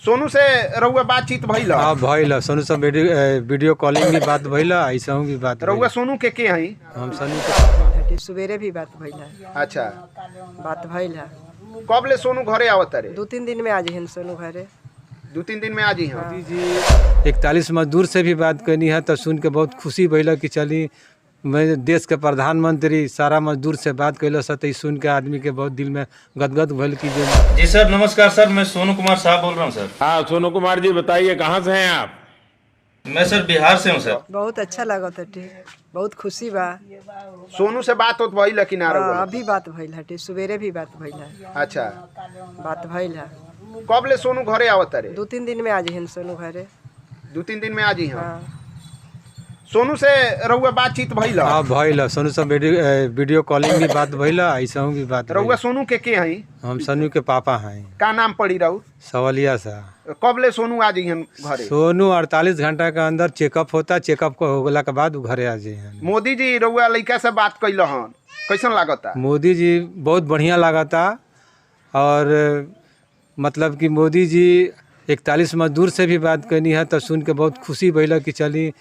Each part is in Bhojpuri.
सोनू से रउआ बातचीत भइल? हाँ, भइल। सोनू से वीडियो वीडियो कॉलिंग भी बात भइल, ऐसे भी बात। रउआ सोनू के हई? हम सोनू के। सुबेरे भी बात भइल है। अच्छा। बात भइल है। कब ले सोनू घरे आवत रे? 2-3 दिन में आ जहन सोनू घरे। 2-3 दिन में आ जी? हाँ। जी, 41 मजदूर से भी बात करनी है तो सुन के बहुत खुशी भइल कि चली मैं देश के प्रधानमंत्री सारा मजदूर से बात कैल से, तो सुन के आदमी के बहुत दिल में गदगद भइल कि जे। जी सर, नमस्कार सर, मैं सोनू कुमार साहब बोल रहा हूँ सर। हाँ सोनू कुमार जी, बताइए, कहाँ से हैं आप? मैं सर बिहार से हूँ सर। बहुत अच्छा लागत हटे, बहुत खुशी बा। सोनू से बात होत भइल कि ना? हाँ, रउआ अभी बात भइल हटे, सुबेरे भी बात भइल है। अच्छा। बात भइल है। कब ले सोनू घरे आवत रे? 2-3 दिन में आ जहन सोनू घरे। 2-3 दिन में आ जी? हाँ। हाँ। सोनू से रउआ बातचीत भइल? हाँ, भइल। सोनू से वीडियो वीडियो कॉलिंग भी बात भइल, ऐसे भी बात। रउआ सोनू के हई? हम सोनू के पापा हैं। का नाम पड़ी रहू? सवलिया सा। कब ले सोनू आ जइहन घरे? सोनू 48 घंटा के अंदर चेकअप होता, चेकअप को होला के बाद उ घरे आ जाइहन। मोदी जी रउआ लइका से बात कैल हन, कैसन लागता? मोदी जी बहुत बढ़िया लागता और मतलब कि मोदी जी 41 मजदूर से भी बात करनी है तो सुन के बहुत खुशी भइल कि चली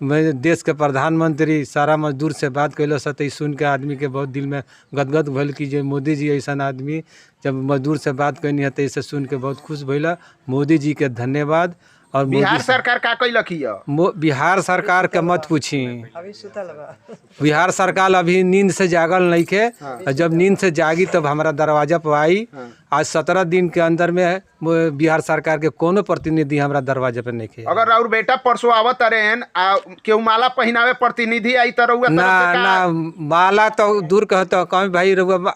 मैं देश के प्रधानमंत्री सारा मजदूर से बात कैल से, तो सुन के आदमी के बहुत दिल में गदगद भइल कि जे मोदी जी ऐसा आदमी जब मजदूर से बात करनी है तो ऐसे सुन के बहुत खुश भइल। मोदी जी के धन्यवाद और बिहार मोदी सरकार का कैलक हिय? बिहार सरकार के मत पूछी। अभी सुतल बा। बिहार सरकार अभी नींद से जागल नहीं खे और जब नींद से जागी तब हमारा दरवाजा पर आई। आज 17 दिन के अंदर में बिहार सरकार के कोनो प्रतिनिधि हमारा दरवाजा पर नहीं खे। अगर और बेटा परसों आवत रहे आ केहू माला पहिनावे प्रतिनिधि आई त रउआ ना। तरफ से का? ना, माला तो दूर कहते कहीं भाई, रउआ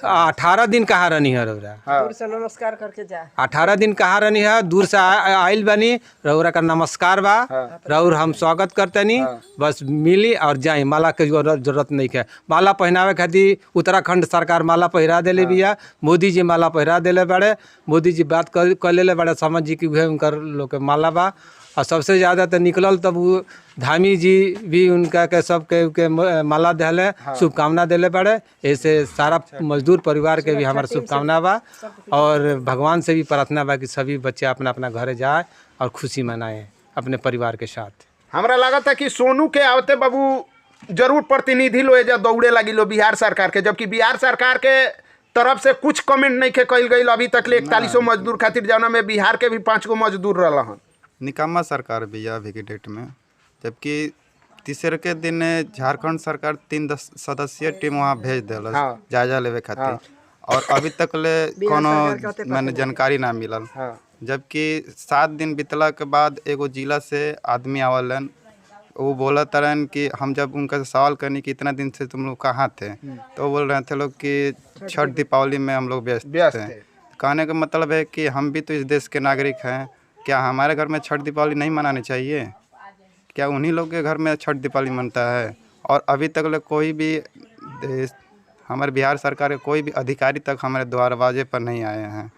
18 दिन कहाँ रहनी है रउरा? दूर से नमस्कार करके जा। 18 दिन कहाँ रहनी है? दूर से आइल बनी, रउरा का नमस्कार बा, रउर हम स्वागत करतनी, बस मिली और जाई। माला के जरूरत नहीं है। माला पहनावे खातिर उत्तराखंड सरकार माला पहिरा देले बिया, मोदी जी माला पहिरा देले बड़े, मोदी जी बात कर लेले बड़े, समझ जी कि उहे उनकर लोग के माला बा। और सबसे ज़्यादा तो निकलल तब वो धामी जी भी उनका के सब के माला दिले, शुभकामना दिले बड़े। ऐसे सारा मजदूर परिवार के भी हमारा शुभकामना बा और भगवान से भी प्रार्थना बा कि सभी बच्चे अपना अपना घरे जाए और खुशी मनाएं अपने परिवार के साथ। हमरा लागत है कि सोनू के आवते बाबू जरूर प्रतिनिधि लो एजा दौड़े लगी लो बिहार सरकार के, जबकि बिहार सरकार के तरफ से कुछ कमेंट नहीं के कइल गइल अभी तक ले 41 मजदूर खातिर, जौना में बिहार के भी 5 गो मजदूर रहल हन। निकम्मा सरकार भी है अभी के डेट में, जबकि तीसरे के दिन झारखंड सरकार 3 सदस्यीय टीम वहाँ भेज दिलस जायजा लेवे खातिर और अभी तक ले कोनो माने जानकारी ना मिलल। जबकि 7 दिन बीतला के बाद एगो जिला से आदमी आवलन, वो बोला तरन कि हम जब उनका से सवाल करनी कि इतना दिन से तुम लोग कहाँ थे, तो वो बोल रहे थे लोग कि छठ दीपावली में हम लोग व्यस्त व्यस्त थे। थे। कहने का मतलब है कि हम भी तो इस देश के नागरिक हैं, क्या हमारे घर में छठ दीपावली नहीं मनानी चाहिए? क्या उन्हीं लोग के घर में छठ दीपावली मनता है? और अभी तक ले कोई भी देश, हमारे बिहार सरकार के कोई भी अधिकारी तक हमारे दरवाजे पर नहीं आए हैं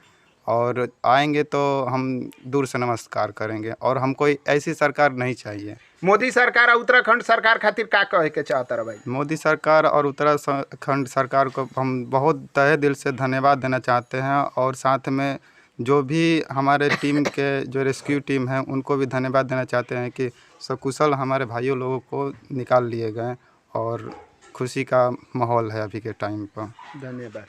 और आएंगे तो हम दूर से नमस्कार करेंगे और हमको ऐसी सरकार नहीं चाहिए। मोदी सरकार और उत्तराखंड सरकार खातिर का कहे के चाहता रह भाई? मोदी सरकार और उत्तराखंड सरकार को हम बहुत तहे दिल से धन्यवाद देना चाहते हैं और साथ में जो भी हमारे टीम के जो रेस्क्यू टीम है उनको भी धन्यवाद देना चाहते हैं कि सकुशल हमारे भाइयों लोगों को निकाल लिए गए और खुशी का माहौल है अभी के टाइम पर। धन्यवाद।